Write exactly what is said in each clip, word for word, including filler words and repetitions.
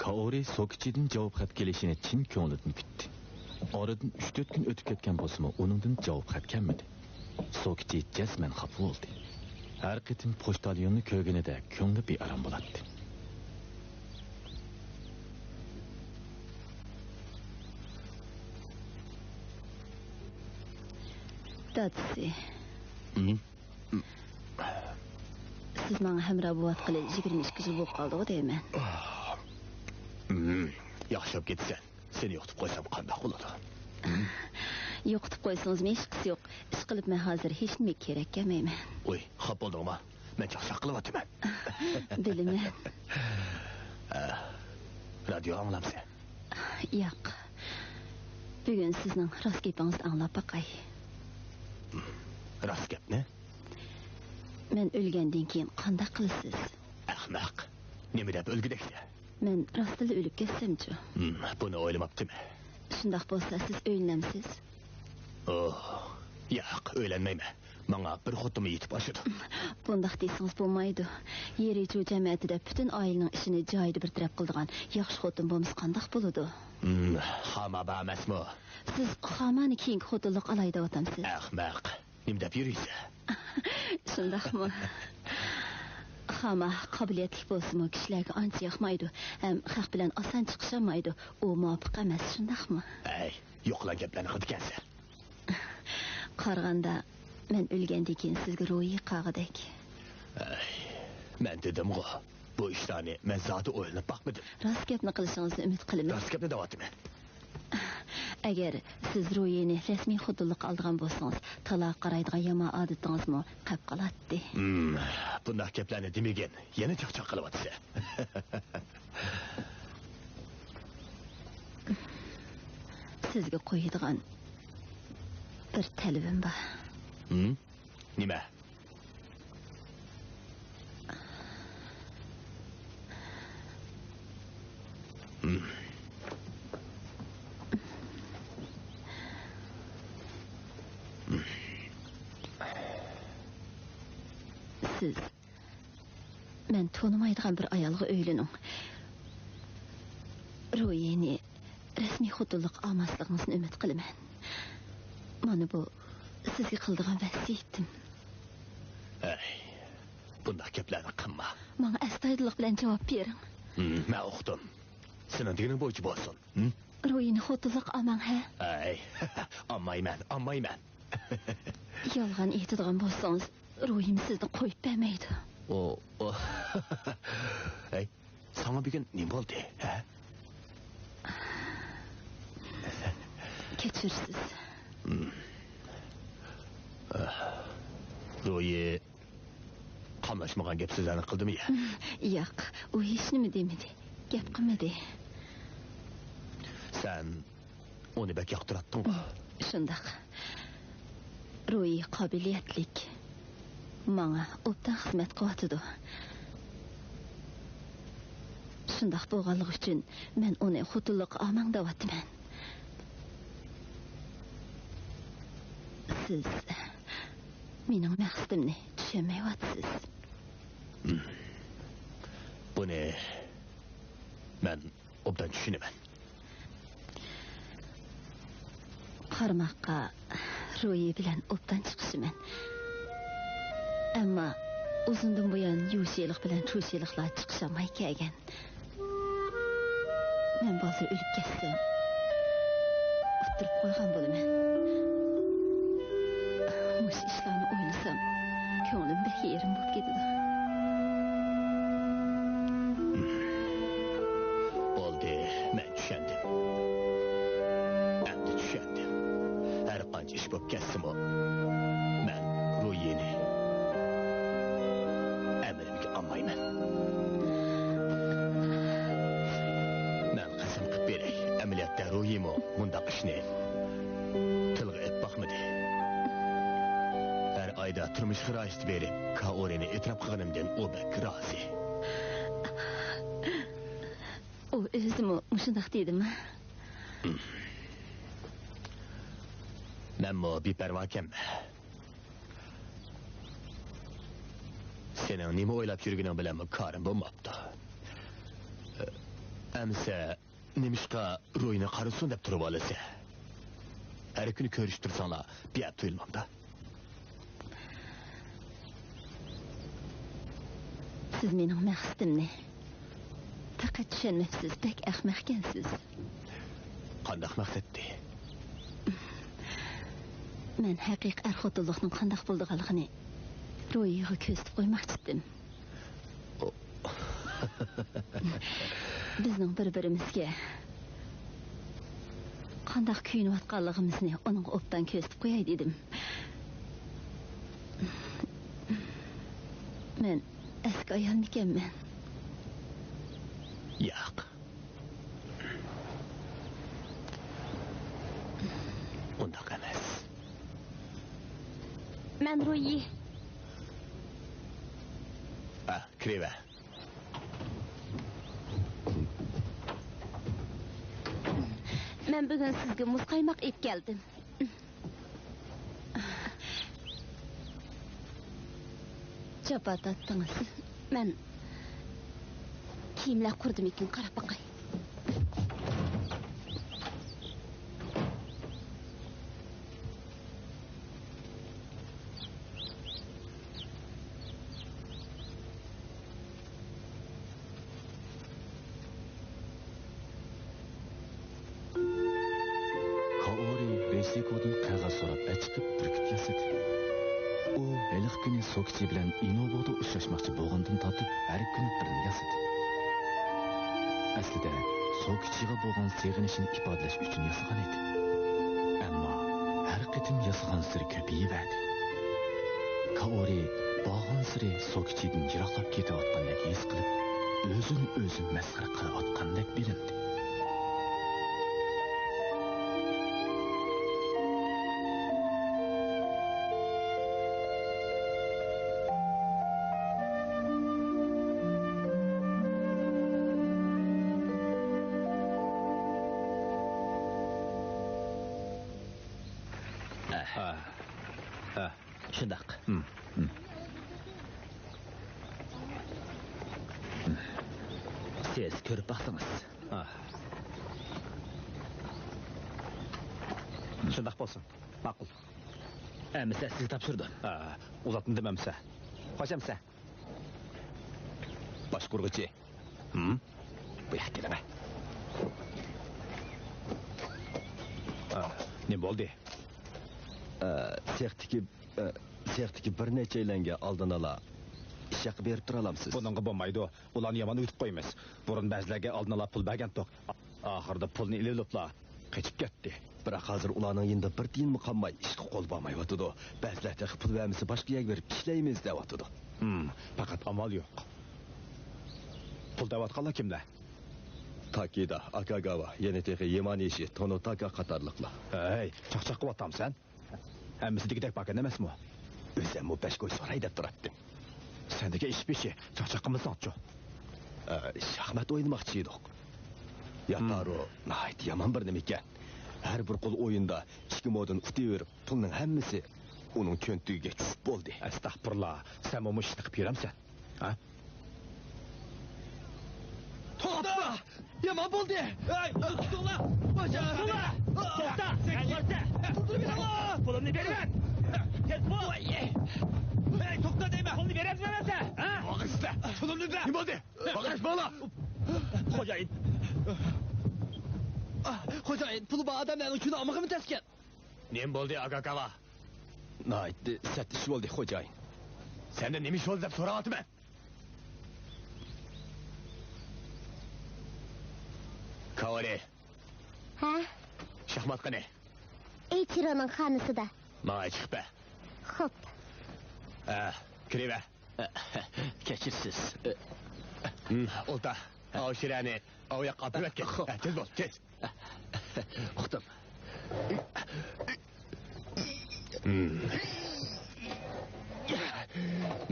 كائورى سوكىچىدىن جاۋاب خەت كېلىشىنى چىن كۆڭلىدىن كۈتتى. ئارىدىن ئۈچ-تۆت كۈن ئۆتۈپ كەتكەن بولسىمۇ، ئۇنىڭدىن جاۋاب خەت كەلمىدى. سوكىچى جەزمەن خاپا بولدى. ھەر قېتىم پوچتاليوننى كۆرگىنىدە كۆڭلى بىئارام بولاتتى. دادىسى. ھىم؟ سىز ماڭا ھەمراھ بولۇۋاتقىلى يىگىرمە ئىككى يىل بولۇپ قالدىغۇ دەيمەن. ھىم، ياخشى بولۇپ كېتىسەن. سېنى يوقىتىپ قويسام قانداق بولىدۇ؟ يوقىتىپ قويسىڭىزمۇ ھېچقىسى يوق. ئىشقىلىپ مەن ھازىر ھېچنېمىگە كېرەك كەلمەيمەن. ۋوي، خاپا بولدۇڭما؟ مەن چاقچاق قىلىۋاتىمەن. بىلىمەن. ھە، رادىيو ئاڭلامسەن؟ ياق. بۈگۈن سىزنىڭ راست گېپىڭىزنى ئاڭلاپ باقاي. راست گەپنى؟ مەن ئۆلگەندىن كېيىن قانداق قىلىسىز؟ ئەخمەق. نېمە دەپ ئۆلگۈدەكسەن؟ مەن راستلا ئۆلۈپ كەتسەمچۇ؟ ھىم، بۇنى ئويلىماپتىمەن. شۇنداق بولسا، سىز ئۆيلىنەمسىز؟ ئوھ، ياق، ئۆيلەنمەيمەن. ماڭا بىر خوتۇنمۇ يېتىپ ئاشىدۇ. بۇنداق دېسىڭىز بولمايدۇ. يېرىچۇ جەمەتىدە پۈتۈن ئائىلىنىڭ ئىشىنى جايىدا بىر تەرەپ قىلىدىغان ياخشى خوتۇن بولمىسا قانداق بولىدۇ؟ ھىم، خاما بار ئەمەسمۇ؟ سىز خامانى كېيىنكى خوتۇنلۇق ئالاي دەۋاتامسىز؟ ئەخمەق. نېمە دەپ يۈرىسەن؟ شۇنداقمۇ؟ خاما قابىلىيەتلىك بولسىمۇ، كىشىلەرگە ئانچە ياقمايدۇ ھەم خەق بىلەن ئاسان چىقىشالمايدۇ. ئۇ مۇۋاپىق ئەمەس، شۇنداقمۇ؟ ئەي، يوقىلاڭ گەپلەرنى قىلىدىكەنسەن. قارىغاندا، مەن ئۆلگەندىن كېيىن سىزگە روھى قالغۇدەك. ئەي، مەن دېدىمغۇ، بۇ ئىشلارنى مەن زادى ئويلىنىپ باقمىدىم. راست گەپنى قىلىشىڭىزنى ئۈمىد قىلىمەن. راست گەپنى دەۋاتىمەن. ئەگەر سىز روھىنى رەسمىي خوتۇنلۇققا ئالىدىغان بولسىڭىز، تالاغا قارايدىغان يامان ئادىتىڭىزمۇ قېلىپ قالاتتى. ھىم، بۇنداق گەپلەرنى دېمىگىن، يەنە چاقچاق قىلىۋاتىسەن. سىزگە قويىدىغان بىر تەلىپىم بار. ھىم؟ نېمە؟ سىز مەن تونۇمايدىغان بىر ئايالغا ئۆيلىنىڭ. روھىنى رەسمىي خوتۇنلۇققا ئالماسلىقىڭىزنى ئۈمىد قىلىمەن. مانا بۇ سىزگە قىلىدىغان ۋەسىيىتىم. ھەي، بۇنداق گەپلەرنى قىلما. ماڭا ئەستايىدىللىق بىلەن جاۋاب بېرىڭ. ھىم، مەن ئۇقتۇم. سېنىڭ دېگىنىڭ بويىچە بولسۇن. ھىم؟ روھىنى خوتۇنلۇققا ئالماڭ، ھە؟ ھەي، ئالمايمەن، ئالمايمەن. يالغان ئېيتىدىغان بولسىڭىز، روھىم سىزنى قويۇپ بەرمەيدۇ. ئو، ئو. ھەي، ساڭا بۈگۈن نېمە بولدى، ھە؟ كەچۈرىسىز. روھى قاملاشمىغان گەپ سۆزلەرنى قىلدىمۇ يا؟ ياق، ئۇ ھېچنېمە دېمىدى، گەپ قىلمىدى. سەن ئۇنى بەك ياقتۇراتتىڭغۇ؟ شۇنداق. روھى قابىلىيەتلىك. ماڭا ئوبدان خىزمەت قىلىۋاتىدۇ. شۇنداق بولغانلىقى ئۈچۈن مەن ئۇنى خوتۇنلۇققا ئالماڭ دەۋاتىمەن. سىز مېنىڭ مەقسىتىمنى چۈشەنمەيۋاتىسىز. بۇنى مەن ئوبدان چۈشىنىمەن. قارىماققا روھى بىلەن ئوبدان چىقىشىمەن. ئەمما ئۇزۇندىن بۇيان يۇشىلىق بىلەن چۇشىلىقلار چىقىشالماي كەلگەن. مەن بالدۇر ئۆلۈپ كەتسەم، ئۇتتۇرۇپ قويغان بولىمەن. مۇشۇ ئىشلارنى ئويلىسام، كۆڭلۈم بەك يېرىم بولۇپ كېتىدۇ. بولدى، مەن چۈشەندىم. ئەمدى چۈشەندىم. ھەر قانچە ئىش بولۇپ كەتسىمۇ، مەن روھىنى ئەمىلىمگە ئالمايمەن. مەن قەسەم قىلىپ بېرەي، ئەمەلىيەتتە روھىمۇ مۇنداق ئىشنى تىلغا ئېلىپ باقمىدى. ھەر ئايدا تۇرمۇش خىراجىتى بېرىپ، كائورىنى ئېتىراپ قىلغىنىمدىن ئۇ بەك رازى. ئۇ ئۆزىمۇ مۇشۇنداق دېدىما؟ مەنمۇ بىپەرۋاكەنمەن. سېنىڭ نېمە ئويلاپ يۈرگىنىڭ بىلەنمۇ كارىم بولماپتۇ. ئەمسە نېمىشقا روينى قارىسۇن دەپ تۇرۇۋالىسەن؟ ھەر كۈنى كۆرۈشۈپ تۇرساڭلار بىئەپ تۇيۇلمامدا؟ سىز مېنىڭ مەقسىتىمنى پەقەت چۈشەنمەپسىز، بەك ئەخمەقكەنسىز. قانداق مەقسەتتى؟ مەن ھەقىقىي ئەر-خوتۇنلۇقنىڭ قانداق بولىدىغانلىقىنى رويىغا كۆرسىتىپ قويماقچىدىم. بىزنىڭ بىر-بىرىمىزگە قانداق كۆيۈنۈۋاتقانلىقىمىزنى ئۇنىڭغا ئوبدان كۆرسىتىپ قوياي دېدىم. مەن ئەسكى ئايالمىكەنمەن؟ ياق. ئۇنداق ئەمەس. مەن رويى. ئا، كىرىۋە. مەن بۈگۈن سىزگە مۇز قايماق ئېلىپ كەلدىم. جاپا تارتتىڭىز. مەن كىيىملەر قۇرۇدىمىكىن، قاراپ باقاي. كائورى رېيسىكودىن قەغەز سوراپ ئەچىقىپ بۈركۈت ياسىدى. ئۇ ھېلىقى كۈنى سوكىچى بىلەن ئىنوبودا ئۇچراشماقچى بولغاندىن تارتىپ ھەر كۈنى بىرنى ياسىدى. ئەسلىدە سوكىچىغا بولغان سېغىنىشىنى ئىپادىلەش ئۈچۈن ياسىغان ئىدى. ئەمما ھەر قېتىم ياسىغانسېرى كۆپىيىۋەردى. كائورى بارغانسېرى سوكىچىدىن يىراقلاپ كېتىۋاتقاندەك ھېس قىلىپ، ئۆزىنى ئۆزى مەسخىرە قىلىۋاتقاندەك بىلىندى. ئەھ. ئەھ. ئەھ. شۇنداق. ھىم. ھىم. سىز كۆرۈپ باقسىڭىز. ئەھ. شۇنداق بولسۇن. ماقۇل. ئەمىسە سىزگە تاپشۇردۇم. ئەھ. ئۇزاتمىدىم ئەمىسە. خوش ئەمىسە. باشقۇرغۇچى. ھىم؟ بۇ ياققا كېلىڭە. ئا، نېمە بولدى؟ ئا، سېختىكى، ئا، سېختىكى بىر نەچچەيلەنگە ئالدىن ئالا ئىش ھەققى بېرىپ تۇرالامسىز؟ بۇنىڭغا بولمايدۇ. ئۇلارنى يامان ئۆگىتىپ قويىمىز. بۇرۇن بەزىلەرگە ئالدىن ئالا پۇل بەرگەنتۇق. ئاخىرىدا پۇلنى ئېلىۋېلىپلا قېچىپ كەتتى. بىراق ھازىر ئۇلارنىڭ يېنىدا بىر تىيىنمۇ قالماي ئىشقا قول بارمايۋاتىدۇ. بەزىلەر تېخى پۇل بەرمىسە باشقا يەرگە بېرىپ ئىشلەيمىز دەۋاتىدۇ. ھىم، پەقەت ئامال يوق. پۇل دەۋاتقانلار كىملەر؟ تاكىدا، ئاكاگاۋا، يەنە تېخى يېمانىشى، تونوتاكا قاتارلىقلار. ھەي، چاقچاق قىلىۋاتامسەن؟ ھەممىسى دېگۈدەك باركەن ئەمەسمۇ؟ ئۆزۈممۇ بەش كوي سوراي دەپ تۇراتتىم. سەندىكى ئىش بېشى، چاقچاق قىلمىساڭچۇ؟ ئە، شاھمات ئوينىماقچى ئىدۇق. ياتارۇ ناھايىتى يامان بىر نېمە ئىكەن. ھەر بىر قول ئويۇندا ئىككى مودىن ئۇتۇۋېرىپ، پۇلنىڭ ھەممىسى ئۇنىڭ چۆنتىكىگە چۈشۈپ بولدى. ئەستەغپۇرۇللا، سەنمۇ مۇشۇ ئىشنى قىلىپ يۈرەمسەن؟ ھە؟ توختا! يامان بولدى! ھەي، تۇتۇڭلار! توختاڭلار! توختا! مەن بارسا! تۇتۇپ بېرىڭلار! پۇلۇمنى بېرىمەن! تېز بول! ھەي، توختا دەيمەن! پۇلنى بېرەمسەن ئەمەسە؟ ھە؟ ۋاقىت ئىزدە! پۇلۇمنى بەر! نېمە بولدى؟ ۋاقىت بولدى! خوجايىن! خوجايىن، پۇلى بار ئادەملەرنىڭ كۈنى ئامىغىمۇ تەسكەن! نېمە بولدى، ئاكاكاۋا؟ ناھايىتى سەت ئىش بولدى، خوجايىن. سەندىن نېمە ئىش بولدى دەپ سوراۋاتىمەن. كاۋارى. ھە؟ شاھمات قېنى؟ ئېيچىرونىڭ خانىسىدا. ماڭا چىقىپ بەر. خوپ. ھە، كىرىۋەر. كەچۈرسىز. ھىم، ئولتۇر. ئاۋۇ شىرەنى ئاۋۇ ياققا ئاپىرىۋەتكىن. خوپ. ھە، تېز بول، تېز. ئۇقتۇم.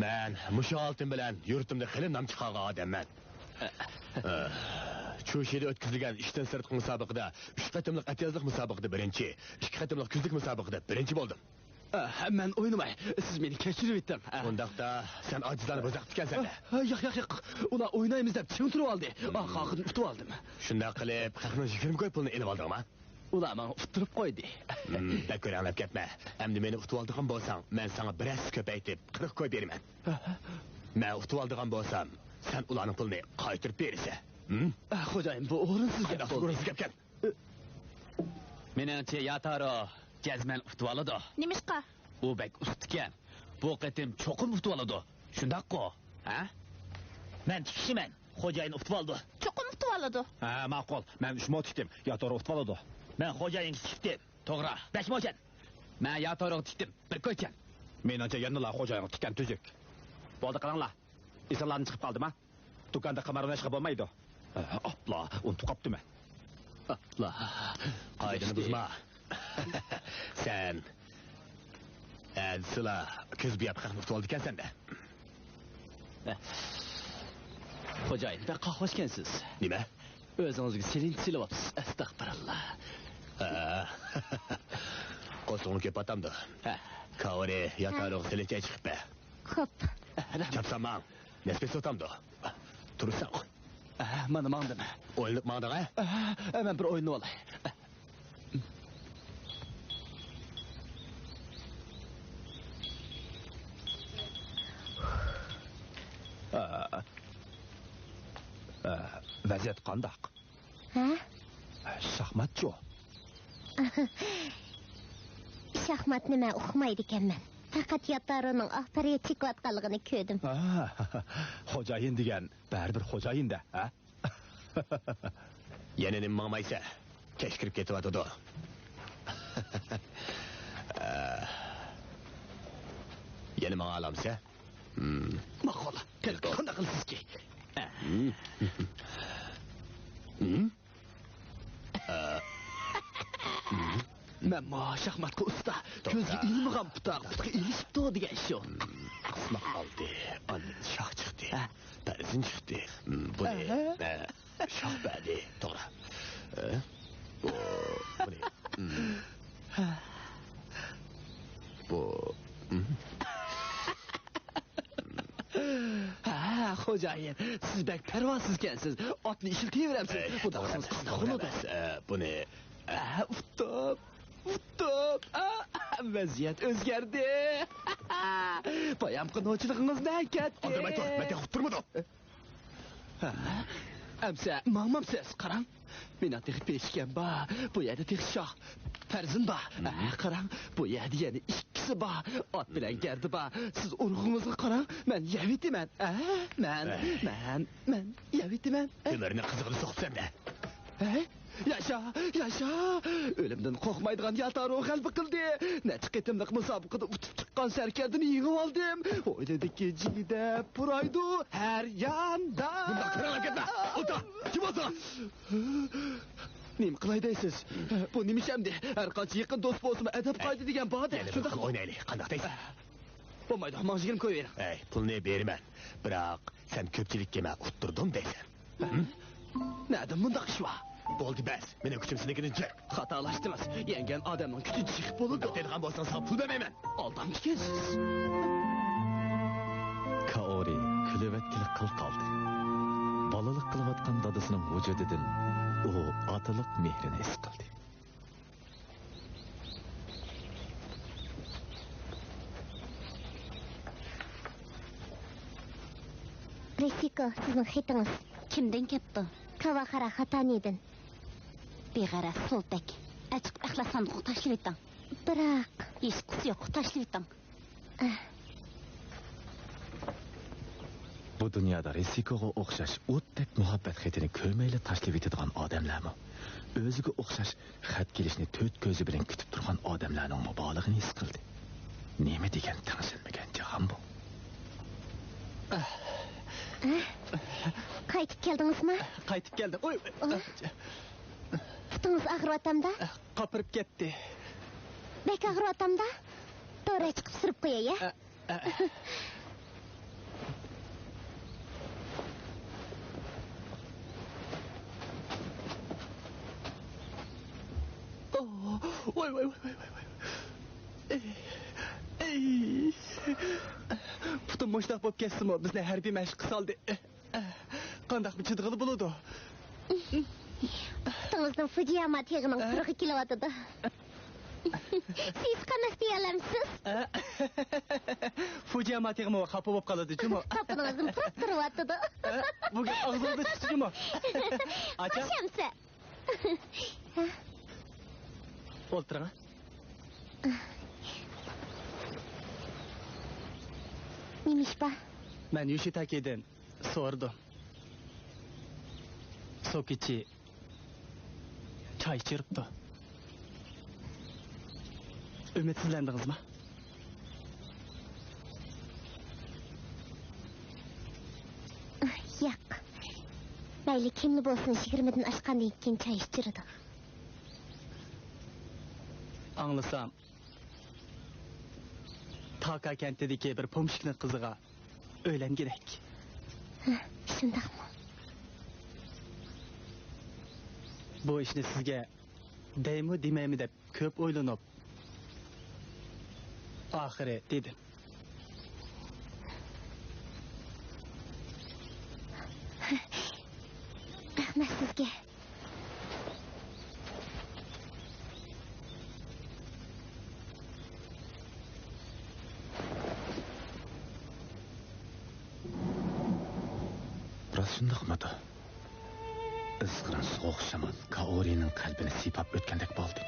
مەن مۇشۇ ھالىتىم بىلەن يۇرتۇمدا خېلى نام چىقارغان ئادەممەن. چۇشىدا ئۆتكۈزۈلگەن ئىشتىن سىرتقى مۇسابىقىدە ئۈچ قېتىملىق ئەتىيازلىق مۇسابىقىدە بىرىنچى، ئىككى قېتىملىق كۈزلۈك مۇسابىقىدە بىرىنچى بولدۇم. ئە، مەن ئوينىماي، سىز مېنى كەچۈرۈۋېتىڭ. ئە. ئۇنداقتا سەن ئاجىزلارنى بۇزاقتىكەنسەن-دە. ئە، ياق، ياق، ياق. ئۇلار ئوينايمىز دەپ چىڭ تۇرۇۋالدى. ئاخىرىدا ئۇتۇۋالدىم. شۇنداق قىلىپ، قىرىق مىڭ يىگىرمە كوي پۇلنى ئېلىۋالدىڭما؟ ئۇلار ماڭا ئۇتتۇرۇپ قويدى. ھىم، بەك كۆرەڭلەپ كەتمە. ئەمدى مېنى ئۇتۇۋالىدىغان بولساڭ، مەن ساڭا بىر ھەسسە كۆپەيتىپ، قىرىق كوي بېرىمەن. مەن ئۇتۇۋالىدىغان بولسام، سەن ئۇلارنىڭ پۇلىنى قايتۇرۇپ بېرىسەن. ھىم؟ ئە، خوجايىن، بۇ ئورۇنسىز گەپ بولدى. ئورۇنسىز گەپكەن. مېنىڭچە، ياتارو جەزمەن ئۇتۇۋالىدۇ. نېمىشقا؟ ئۇ بەك ئۇستىكەن. بۇ قېتىم چوقۇم ئۇتۇۋالىدۇ. شۇنداققۇ؟ ھە؟ مەن تىكىشىمەن. خوجايىن ئۇتۇۋالىدۇ. چوقۇم ئۇتۇۋالىدۇ. ھە، ماقۇل. مەن ئۈچ مو تىكتىم. ياتارو ئۇتۇۋالىدۇ. مەن خوجايىنغا تىكتىم. توغرا. بەش موچەن. مەن ياتاروغا تىكتىم. بىر كويچەن. مېنىڭچە يەنىلا خوجايىنغا تىككەن تۈزۈك. بولدى، قىلىڭلار. ئېسىلارنى چىقىپ قالدىما؟ دۇكاندا قىمار ئويناشقا بولمايدۇ. ئاپلا، ئۇنتۇپ قاپتىمەن. ئاپلا. قائىدىنى بۇزما. سەن ئەتىسىلا كۆز بىياپ خەقنى ئۇتۇۋالىدىكەنسەن-دە. خوجايىن، بەك قاقباشكەنسىز. نېمە؟ ئۆزىڭىزگە سېلىنچە سېلىۋاپسىز. ئەستەغپىرۇللا. ھە. قورسىقىڭ كۆپ ئاتامدۇ؟ ھە. كاۋرى ياتارۇغا سېلىنچە چىقىپ بەر. خوپ. رەھمەت. چاپسان ماڭ. نەسپەت سوتامدۇ؟ تۇرساڭ. ئە، مانا ماڭدىم. ئويلىنىپ ماڭدىڭ، ھە؟ ئە، مەن بىر ئويلىنىۋالاي. ئە، ئە، ۋەزىيەت قانداق؟ ھە؟ شاھماتچۇ؟ شاھماتنى مەن ئۇقمايدىكەنمەن. پەقەت ياتارۇنىڭ ئاق پەرىگە چېكىۋاتقانلىقىنى كۆردۈم. ھە، خوجايىن دېگەن بەرىبىر خوجايىن-دە، ھە؟ يەنە نېمە ماڭمايسەن؟ كەچ كىرىپ كېتىۋاتىدۇ. يەنە ماڭالامسەن؟ ماقۇل. قېنى، قانداق قىلىسىزكى؟ مەنمۇ شاھماتقا ئۇستا. توختا. كۆزگە ئىلمىغان پۇتاق پۇتقا ئېلىشىپتۇ دېگەن شۇ. ئەسماق ئالدى، ئاندىن شاھ چىقتى. ھە. پەرزىن چىقتى. بۇنى، ئەھە. ئە، شاھ بەردى. توغرا. ئە، بۇ، بۇنى. بۇ. ھە، خوجايىن، سىز بەك پەرۋاسىزكەنسىز. ئاتنى ئىشلىتىۋېرەمسىز. ئەي، خۇدا توغرا خالىسا ئەمەس، قانداق توغرا بولىدۇ؟ ئەمەس. ئە، بۇنى. ئە، ئۇتتۇم، ئۇتتۇم. ئە، ۋەزىيەت ئۆزگەردى. بايامقى نوچىلىقىڭىز نەگە كەتتى؟ ئالدىرىماي تۇر، مەن تېخى ئۇتتۇرمىدىم. ھە؟ ئەمسە ماڭمامسىز؟ قاراڭ، مېنىڭ تېخى پېشكەم بار، بۇ يەردە تېخى شاھ پەرزىن بار. ھە، قاراڭ، بۇ يەردە يەنە ئىككىسى بار، ئات بىلەن گەردە بار. سىز ئۇرۇقىڭىزغا قاراڭ، مەن يەۋېتىمەن. ھە، مەن، ئەي. مەن، مەن يەۋېتىمەن. ھە؟ تۆمۈرنى قىزىقىنى سوقۇپسەن-دە. ھە؟ ياشا، ياشا! ئۆلۈمدىن قورقمايدىغان ياتارۇ غەلىبە قىلدى. نەچچە قېتىملىق مۇسابىقىدە ئۇتۇپ چىققان سەركەردىنى يېڭىۋالدىم. ھويلىدىكى جىگدە پۇرايدۇ ھەر ياندا. بۇنداق تېرەڭلەپ كەتمە! ئولتۇر! كىم ئولتۇر؟ نېمە قىلاي دەيسىز؟ بۇ نېمە ئىش ئەمدى؟ ھەر قانچە يېقىن دوست بولسىمۇ، ئەدەپ قائىدە دېگەن بار-دە. يەنە بىر شۇنداق. قىل ئوينايلى، قانداق دەيسىز؟ بولمايدۇ، ماڭا يىگىرمە كوي بېرىڭ. ئەي، پۇلنى بېرىمەن، بىراق سەن كۆپچىلىككە مەن ئۇتتۇردۇم دەيسەن. نەدىن بۇنداق ئىش بار؟ بولدى بەس، مېنىڭ كۈچۈم سېنىڭكىدىن جىق. خاتالاشتىڭىز، يەڭگەن ئادەمنىڭ كۈچى جىق بولىدۇ. بۇنداق دەيدىغان بولساڭ ساڭا پۇل بەرمەيمەن. ئالدامچىكەنسىز. كائورى كۈلۈۋەتكىلى قىل قالدى. بالىلىق قىلىۋاتقان دادىسىنىڭ ۋۇجۇدىدىن ئۇ ئاتىلىق مېھرىنى ھېس قىلدى. رىسىكو، سىزنىڭ خېتىڭىز. كىمدىن كەپتۇ؟ كاۋاخارا خاتانىدىن. بىغەرەز سولتەك. ئەچىقىپ ئەخلەت ساندۇققا تاشلىۋېتىڭ. بىراق. ھېچقىسى يوق، تاشلىۋېتىڭ. ئەھ. بۇ دۇنيادا رىسىكوغا ئوخشاش ئوتتەك مۇھەببەت خېتىنى كۆرمەيلا تاشلىۋېتىدىغان ئادەملەرمۇ، ئۆزىگە ئوخشاش خەت كېلىشنى تۆت كۆزى بىلەن كۈتۈپ تۇرغان ئادەملەرنىڭمۇ بارلىقىنى ھېس قىلدى. نېمە دېگەن تەڭشەلمىگەن جاھان بۇ! ئەھ. قايتىپ كەلدىڭىزمۇ؟ قايتىپ كەلدىم. ئوي، ئوي. پۇتىڭىز ئاغرىۋاتامدا؟ قاپىرىپ كەتتى. بەك ئاغرىۋاتامدا؟ دورا چىقىپ سۈرۈپ قوياي، ھە؟ ئە، ئە. ئوھ، ۋاي، ۋاي، ۋاي. مۇشۇنداق بولۇپ كەتسىمۇ، بىزنى ھەربىي مەشىققە سالدى. قانداقمۇ چىدىغىلى بولىدۇ؟ پۇتىڭىزنىڭ فۇجىياما تېغىنىڭ پۇرىقى كېلىۋاتىدۇ. سىز قانداق دېيەلەمسىز؟ فۇجىياما تېغىمۇ خاپا بولۇپ قالىدۇ جۇمۇ. تاپىنىڭىزدىن پۇراپ تۇرۇۋاتىدۇ. بۇ گەپ ئاغزىڭىزدىن چىقتى جۇمۇ. ئاچا. خوش ئەمسە. ئولتۇرۇڭ. نېمە ئىش بار؟ مەن يوشىتاكىدىن سورىدىم. سوكىچى چاي ئىچۈرۈپتۇ. ئۈمىدسىزلەندىڭىزمۇ؟ ياق. مەيلى كىملا بولسۇن، يىگىرمىدىن ئاشقاندىن كېيىن چاي ئىچۈرىدۇ. ئاڭلىسام، تاكا كەنتىدىكى بىر پومېشچىكنىڭ قىزىغا ئۆيلەنگۈدەك. ھە، شۇنداقمۇ؟ بۇ ئىشنى سىزگە دەيمۇ دېمەيمۇ دەپ كۆپ ئويلىنىپ، ئاخىرى دېدىم. رەھمەت سىزگە. راست شۇنداقمىدۇ؟ ئىزغىرىن سوغۇق شامال كائورىنىڭ قەلبىنى سىيپاپ ئۆتكەندەك بولدى.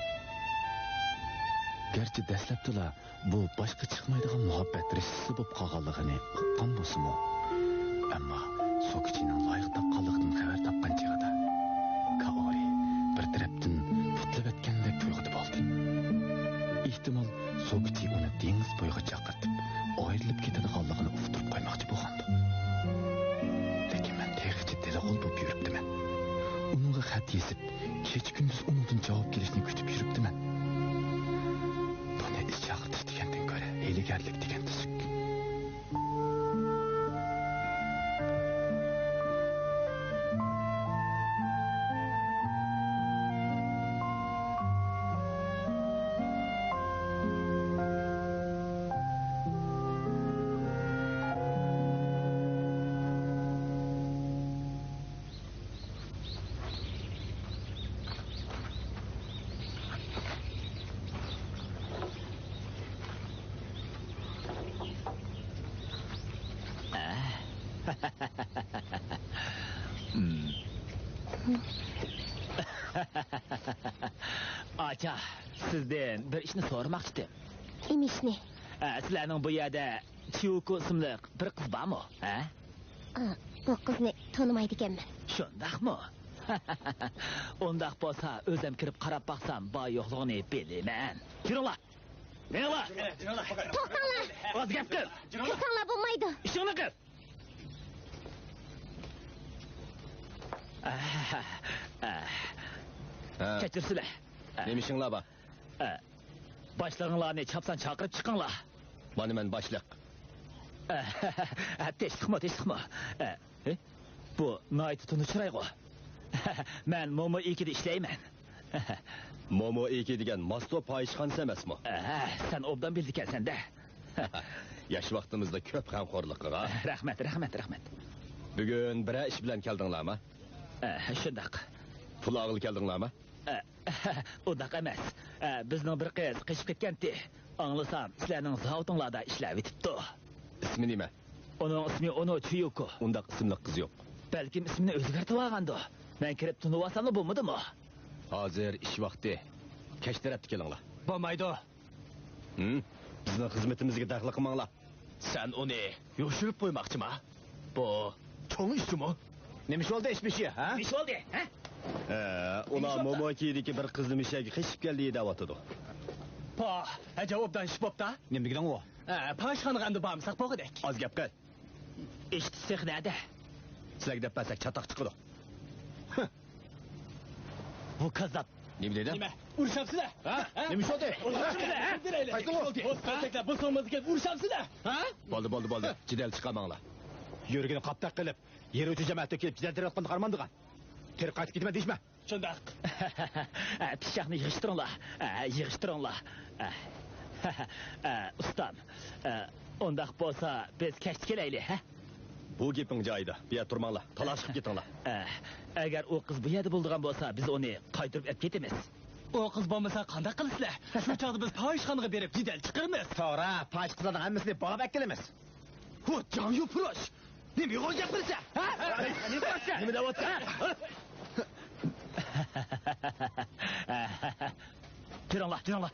گەرچە دەسلەپتىلا بۇ باشقا چىقمايدىغان مۇھەببەت رىشتىسى بولۇپ قالغانلىقىنى ئۇققان بولسىمۇ، ئەمما سوكىچىنىڭ لايىق تاپقانلىقىدىن خەۋەر تاپقان چېغىدا، كائورى بىر تەرەپتىن پۇتلىۋەتكەندەك تۇيغۇدا بولدى. ئېھتىمال، سوكىچى ئۇنى دېڭىز بويىغا چاقىرتىپ، ئايرىلىپ كېتىدىغانلىقىنى ئۇقتۇرۇپ قويماقچى بولغانىدى. لېكىن مەن تېخىچە دېلىغۇل بولۇپ يۈرۈپتىمەن. ئۇنىڭغا خەت يېزىپ، كېچە-كۈندۈز ئۇنىڭدىن جاۋاب كېلىشىنى كۈتۈپ يۈرۈپتىمەن. بۇنى ئىش چاقىرتىش دېگەندىن كۆرە ھىيلىگەرلىك دېگەن تۈزۈك. ئاچا، سىزدىن بىر ئىشنى سورىماقچىدىم. نېمە ئىشنى؟ ئە، سىلەرنىڭ بۇ يەردە چىيۇكو ئىسىملىق بىر قىز بارمۇ؟ ھە؟ ئا، بۇ قىزنى تونۇمايدىكەنمەن. شۇنداقمۇ؟ ئۇنداق بولسا، ئۆزۈم كىرىپ قاراپ باقسام، بار-يوقلۇقىنى بىلىمەن. يۈرۈڭلار! مېڭىڭلار! توختاڭلار! ئاز گەپ قىل! كىرسەڭلار بولمايدۇ! ئىشىڭنى قىل! ھە. كەچۈرسىلە. نېمە ئىشىڭلار بار؟ باشلىقىڭلارنى چاپسان چاقىرىپ چىقىڭلار. مانا مەن باشلىق. تىنچلىقمۇ، تىنچلىقمۇ. ئە، بۇ ناھايىتى تونۇش چىرايغۇ. مەن مومو ئىكىدە ئىشلەيمەن. مومو ئىكى دېگەن ماستو پاھىشخانىسى ئەمەسمۇ؟ ئە، سەن ئوبدان بىلىدىكەنسەن-دە. ياش ۋاقتىمىزدا كۆپ غەمخورلۇق قىلغان. رەھمەت، رەھمەت، رەھمەت. بۈگۈن بىرەر ئىش بىلەن كەلدىڭلارمۇ؟ ئە، شۇنداق. پۇل ئالغىلى كەلدىڭلارمۇ؟ ئە، ئۇنداق ئەمەس. ئە، بىزنىڭ بىر قىز قېچىپ كەتكەنتى. ئاڭلىسام، سىلەرنىڭ زاۋۇتۇڭلاردا ئىشلەۋېتىپتۇ. ئىسمى نېمە؟ ئۇنىڭ ئىسمى ئونو چۈيۈكو. ئۇنداق ئىسىملىق قىز يوق. بەلكىم ئىسمىنى ئۆزگەرتىۋالغاندۇ. مەن كىرىپ تونۇۋالساملا بولمىدىمۇ؟ ھازىر ئىش ۋاقتى. كەچ تەرەپتە كېلىڭلار. بولمايدۇ. ھىم؟ بىزنىڭ خىزمىتىمىزگە دەخلى قىلماڭلار. سەن ئۇنى يوشۇرۇپ قويماقچىما؟ بۇ چوڭ ئىش جۇمۇ. نېمە ئىش بولدى، ئىش بېشى، ھە؟ نېمە ئىش بولدى، ھە؟ ھە، ئۇلار موموكىدىكى بىر قىزنى مۇشۇ يەرگە قېچىپ كەلدى دەۋاتىدۇ. پاھ، ئەجەب ئوبدان ئىش بوپتا. نېمە دېگىنىڭ ئۇ؟ ھە، پاھىشخانىغا ئەمدى بارمىساق بولغۇدەك. ئاز گەپ قىل. ئىش تېخى نەدە؟ سىلەرگە دەپ بەرسەك چاتاق چىقىدۇ. بۇ كاززاپ. نېمە دېدىڭ؟ نېمە؟ ئۇرۇشامسىلەر؟ ھە؟ نېمە ئىش بولدى؟ ئۇرۇشامسىلەر، ھە؟ قايسى ئۇ؟ بوز كۆلچەكلەر، بوز توڭمازلىككە ئۇرۇشامسىلەر؟ ھە؟ بولدى، بولدى، بولدى. جېدەل چىقارماڭلار. يۈرىكىنى قاپتاق قىلىپ، يېرى ئۆتۈ جامائەت تۆكۈلۈپ جېدەل تېرىۋاتقاندا قارىمامدىغان. تېرىپ قايتىپ كېتىمەن دېيىشمە. شۇنداق. پىششاقنى يىغىشتۇرۇڭلار. يىغىشتۇرۇڭلار. ئۇستام. ئۇنداق بولسا، بىز كەچتە كېلەيلى، ھە؟ بۇ گېپىڭ جايىدا. بۇ يەردە تۇرماڭلار. تالاشىپ كېتىڭلار. ئە، ئەگەر ئۇ قىز بۇ يەردە بولىدىغان بولسا، بىز ئۇنى قايتۇرۇپ ئەپ كېتىمىز. ئۇ قىز بولمىسا قانداق قىلىسىلەر؟ شۇ چاغدا بىز پاھىشخانىغا بېرىپ جېدەل چىقىرىمىز. توغرا، پاھىشە قىزلارنىڭ ھەممىسىنى باغلاپ ئەكېلىمىز. ھۇ، جاڭ يۇپۇرۇش! نېمە يوغان گەپ قىلىسەن، ھە؟ نېمە دەۋاتىسەن؟ كىرىڭلار، كىرىڭلار.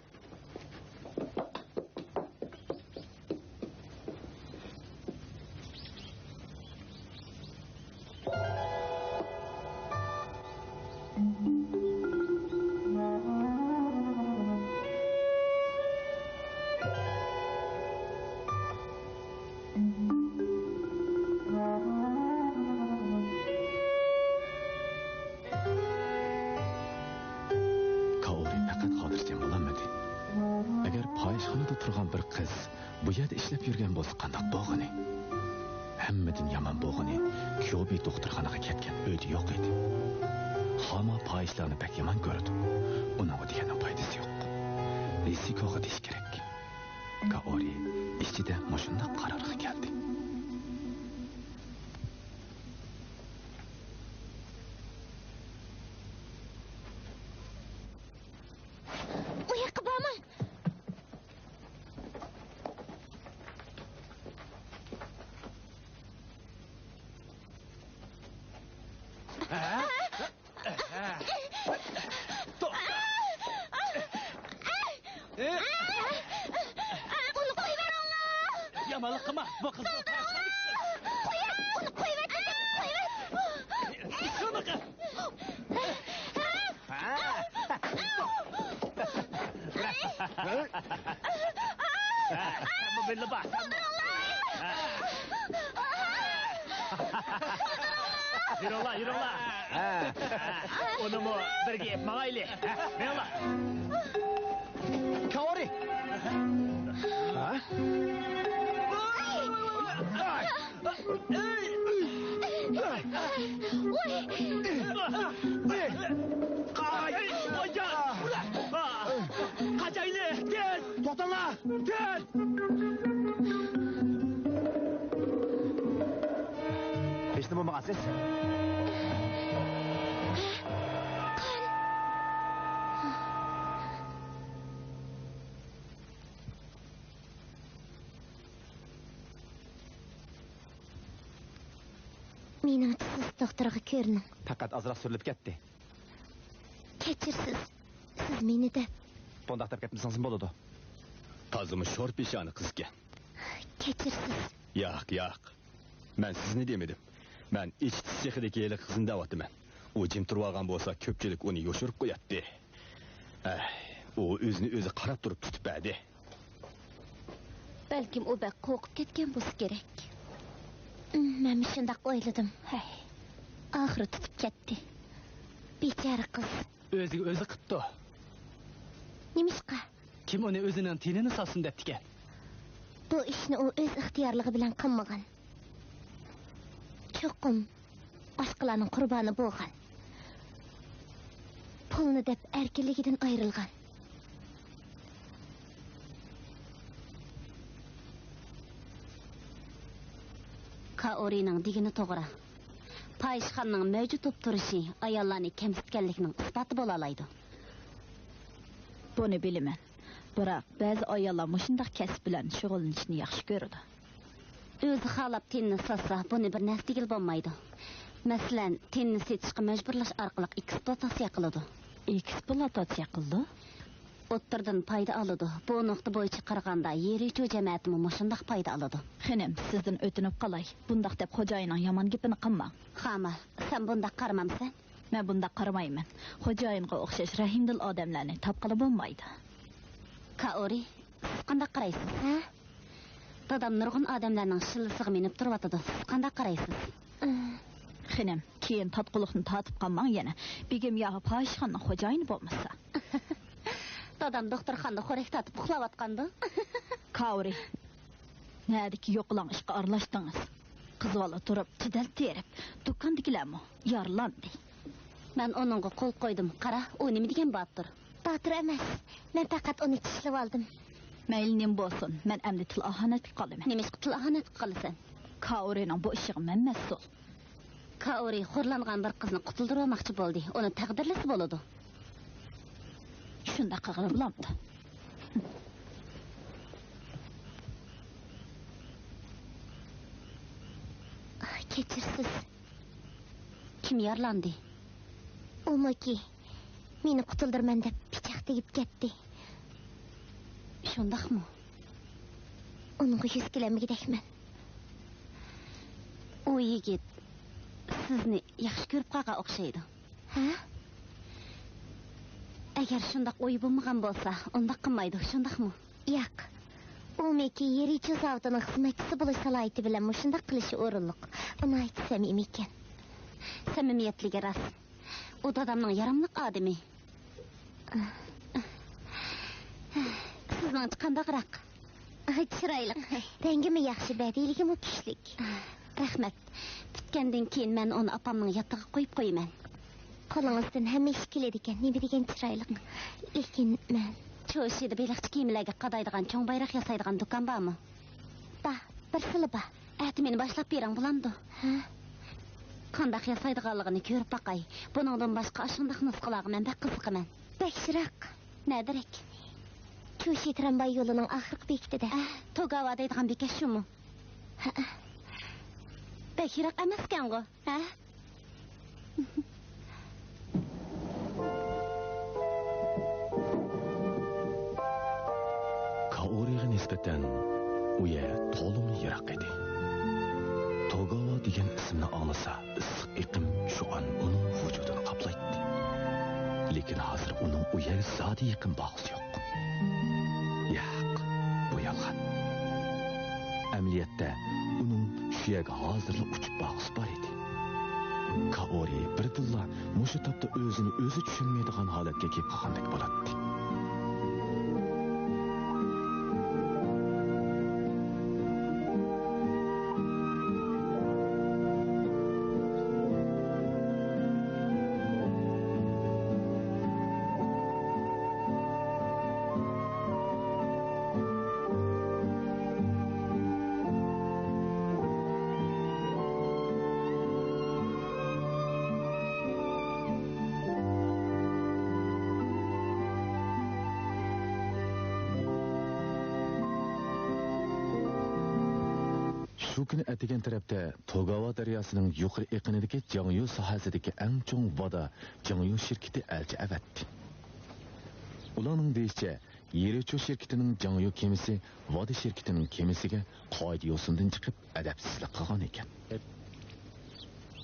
كائورى پەقەت خاتىرجەم بولالمىدى. ئەگەر پاھىشخانىدا تۇرغان بىر قىز بۇ يەردە ئىشلەپ يۈرگەن بولسا قانداق بولغىنى؟ ھەممىدىن يامان بولغىنى، كيوبى دوختۇرخانىغا كەتكەن، ئۆيدە يوق ئىدى. خاما پاھىشلارنى بەك يامان كۆرىدۇ. ئۇنىڭغا دېگەننىڭ پايدىسى يوق. رىسىكوغا دېيىش كېرەك. كائورى ئىچىدە مۇشۇنداق قارارغا كەلدى. ئۇ ياققا بارماڭ! ئۇنى قويۇۋېرىڭلار! يامانلىق قىلما، بۇ قىز. قويۇڭ! ئۇنى قويۇۋەت! قويۇۋەت! شۇنىقى! سەنمۇ بىللە بار. يۈرۈڭلار، يۈرۈڭلار. ئۇنىمۇ بىرگە ئېلىپ ماڭايلى. مېڭىڭلار. كائورى! ھە؟ قاچايلى، تېز! توختاڭلار! تېز! ھېچنېمە بولمىغانسىز؟ مېنىڭچە سىز دوختۇرغا كۆرۈنۈڭ. پەقەت ئازراق سۈرۈلۈپ كەتتى. كەچۈرسىز، سىز مېنى دەپ. بۇنداق دەپ كەتمىسىڭىزمۇ بولىدۇ. تازىمۇ شور پېشانە قىزكەن. كەچۈرسىز. ياق، ياق. مەن سىزنى دېمىدىم. مەن ئېچىتىش سېخىدىكى ھېلىقى قىزنى دەۋاتىمەن. ئۇ جىم تۇرۇۋالغان بولسا، كۆپچىلىك ئۇنى يوشۇرۇپ قوياتتى. ئەي، ئۇ ئۆزىنى ئۆزى قاراپ تۇرۇپ تۇتۇپ بەردى. بەلكىم ئۇ بەك قورقۇپ كەتكەن بولسا كېرەك. مەنمۇ شۇنداق ئويلىدىم. ھەي. ئاخىرى تۇتۇپ كەتتى. بىچارە قىز. ئۆزىگە ئۆزى قىپتۇ. نېمىشقا؟ كىم ئۇنى ئۆزىنىڭ تېنىنى ساتسۇن دەپتىكەن؟ بۇ ئىشنى ئۇ ئۆز ئىختىيارلىقى بىلەن قىلمىغان. چوقۇم باشقىلارنىڭ قۇربانى بولغان. پۇلنى دەپ ئەركىنلىكىدىن ئايرىلغان. كائورىنىڭ دېگىنى توغرا. پاھىشخانىنىڭ مەۋجۇت بولۇپ تۇرۇشى ئاياللارنى كەمسىتكەنلىكنىڭ ئىسپاتى بولالايدۇ. بۇنى بىلىمەن. بىراق، بەزى ئاياللار مۇشۇنداق كەسىپ بىلەن شۇغۇللىنىشنى ياخشى كۆرىدۇ. ئۆزى خالاپ تېنىنى ساتسا، بۇنى بىر نەرسە دېگىلى بولمايدۇ. مەسىلەن، تېنىنى سېتىشقا مەجبۇرلاش ئارقىلىق ئېكسپلۇئاتاتسىيە قىلىدۇ. ئېكسپلۇئاتاتسىيە قىلىدۇ؟ ئوتتۇرىدىن پايدا ئالىدۇ. بۇ نۇقتا بويىچە قارىغاندا، يېرىچۇ جەمەتىمۇ مۇشۇنداق پايدا ئالىدۇ. خېنىم، سىزدىن ئۆتۈنۈپ قالاي، بۇنداق دەپ خوجايىننىڭ يامان گېپىنى قىلماڭ. خاما، سەن بۇنداق قارىمامسەن؟ مەن بۇنداق قارىمايمەن. خوجايىنغا ئوخشاش رەھىمدىل ئادەملەرنى تاپقىلى بولمايدۇ. كائورى، سىز قانداق قارايسىز؟ ھە؟ دادام نۇرغۇن ئادەملەرنىڭ شىللىسىغا مىنىپ تۇرۇۋاتىدۇ. سىز قانداق قارايسىز؟ خېنىم، كېيىن تاتقۇلۇقنى تارتىپ قالماڭ يەنە. بېگىم ياكى پاھىشخانىنىڭ خوجايىنى بولمىسا. دادام دوختۇرخانىدا خورەك تارتىپ ئۇخلاۋاتقاندۇ. كائورى، نەدىكى يوقىلاڭ ئىشقا ئارىلاشتىڭىز؟ قىز بالا تۇرۇپ، جېدەل تېرىپ، دۇكاندىكىلەرمۇ يارىلاندى. مەن ئۇنىڭغا قول قويدۇم. قارا، ئۇ نېمە دېگەن باتۇر. باتۇر ئەمەس. مەن پەقەت ئۇنى چىشلىۋالدىم. مەيلى نېمە بولسۇن، مەن ئەمدى تىل ئاھانەت قىلىپ قالىمەن. نېمىشقا تىل ئاھانەت قىلىپ قالىسەن؟ كائورىنىڭ بۇ ئىشىغا مەن مەسئۇل. كائورى خورلانغان بىر قىزنى قۇتۇلدۇرۇۋالماقچى بولدى. ئۇنى تەقدىرلىسە بولىدۇ. شۇنداق قىلغىلى بولامدۇ؟ كەچۈرسىز. كىم يارىلاندى؟ ئۇمۇكى مېنى قۇتۇلدۇرىمەن دەپ پىچاق تېگىپ كەتتى. شۇنداقمۇ؟ ئۇنىڭغا يۈز كېلەلمىگۈدەكمەن. ئۇ يىگىت سىزنى ياخشى كۆرۈپ قالغان ئوخشايدۇ. ھە؟ ئەگەر شۇنداق ئويى بولمىغان بولسا، ئۇنداق قىلمايدۇ، شۇنداقمۇ؟ ياق. ئۇمۇكى يېرىچۇ زاۋۇتىنىڭ خىزمەتچىسى بولۇش سالاھىيىتى بىلەن مۇشۇنداق قىلىشى ئورۇنلۇق. ئۇ ناھايىتى سەمىمىيكەن. سەمىمىيەتلىكى راست. ئۇ دادامنىڭ ياراملىق ئادىمى. سىزنىڭچە قانداقراق؟ چىرايلىق. رەڭگىمۇ ياخشى، بەدىلىگىمۇ كۈچلۈك. رەھمەت. پۈتكەندىن كېيىن مەن ئۇنى ئاپامنىڭ ياتىقىغا قويۇپ قويىمەن. قولىڭىزدىن ھەممە ئىش كېلىدىكەن، نېمە دېگەن چىرايلىق. لېكىن مەن. چوشىدا بېلىقچى كېمىلەرگە قادايدىغان چوڭ بايراق ياسايدىغان دۇكان بارمۇ؟ بار، بىرسىلا بار. ئەتە مېنى باشلاپ بېرىڭ، بولامدۇ؟ ھە؟ قانداق ياسايدىغانلىقىنى كۆرۈپ باقاي. بۇنىڭدىن باشقا ئاشۇنداق نۇسخىلارغا مەن بەك قىزىقىمەن. بەك يىراق. نەدىرەك؟ چۇشى ترامۋاي يولىنىڭ ئاخىرقى بېكىتىدە. ئە، توگاۋا دەيدىغان بېكەت شۇمۇ؟ ھەئە. بەك يىراق ئەمەسكەنغۇ، ھە؟ كائورىغا نىسبەتەن ئۇ يەر تولىمۇ يىراق ئىدى. توگاۋا دېگەن ئىسىمنى ئاڭلىسا، ئىسسىق ئېقىم شۇئان ئۇنىڭ ۋۇجۇدىنى قاپلايتتى. لېكىن ھازىر ئۇنىڭ ئۇ يەرگە زادى يېقىن بارغۇسى يوق. ياق، بۇ يالغان. ئەمەلىيەتتە، ئۇنىڭ شۇ يەرگە ھازىرلا ئۇچۇپ بارغۇسى بار ئىدى. كائورى بىردىنلا مۇشۇ تاپتا ئۆزىنى ئۆزى چۈشەنمەيدىغان ھالەتكە كېلىپ قالغاندەك بولاتتى. شۇ كۈنى ئەتىگەن تەرەپتە توگاۋا دەرياسىنىڭ يۇقىرى ئېقىنىدىكى جاڭيۇ ساھەسىدىكى ئەڭ چوڭ ۋادا جاڭيۇ شىركىتى ئەلچى ئەۋەتتى. ئۇلارنىڭ دېيىشىچە، يېرىچۇ شىركىتىنىڭ جاڭيۇ كېمىسى ۋادا شىركىتىنىڭ كېمىسىگە قائىدە-يوسۇندىن چىقىپ، ئەدەپسىزلىك قىلغان ئىكەن.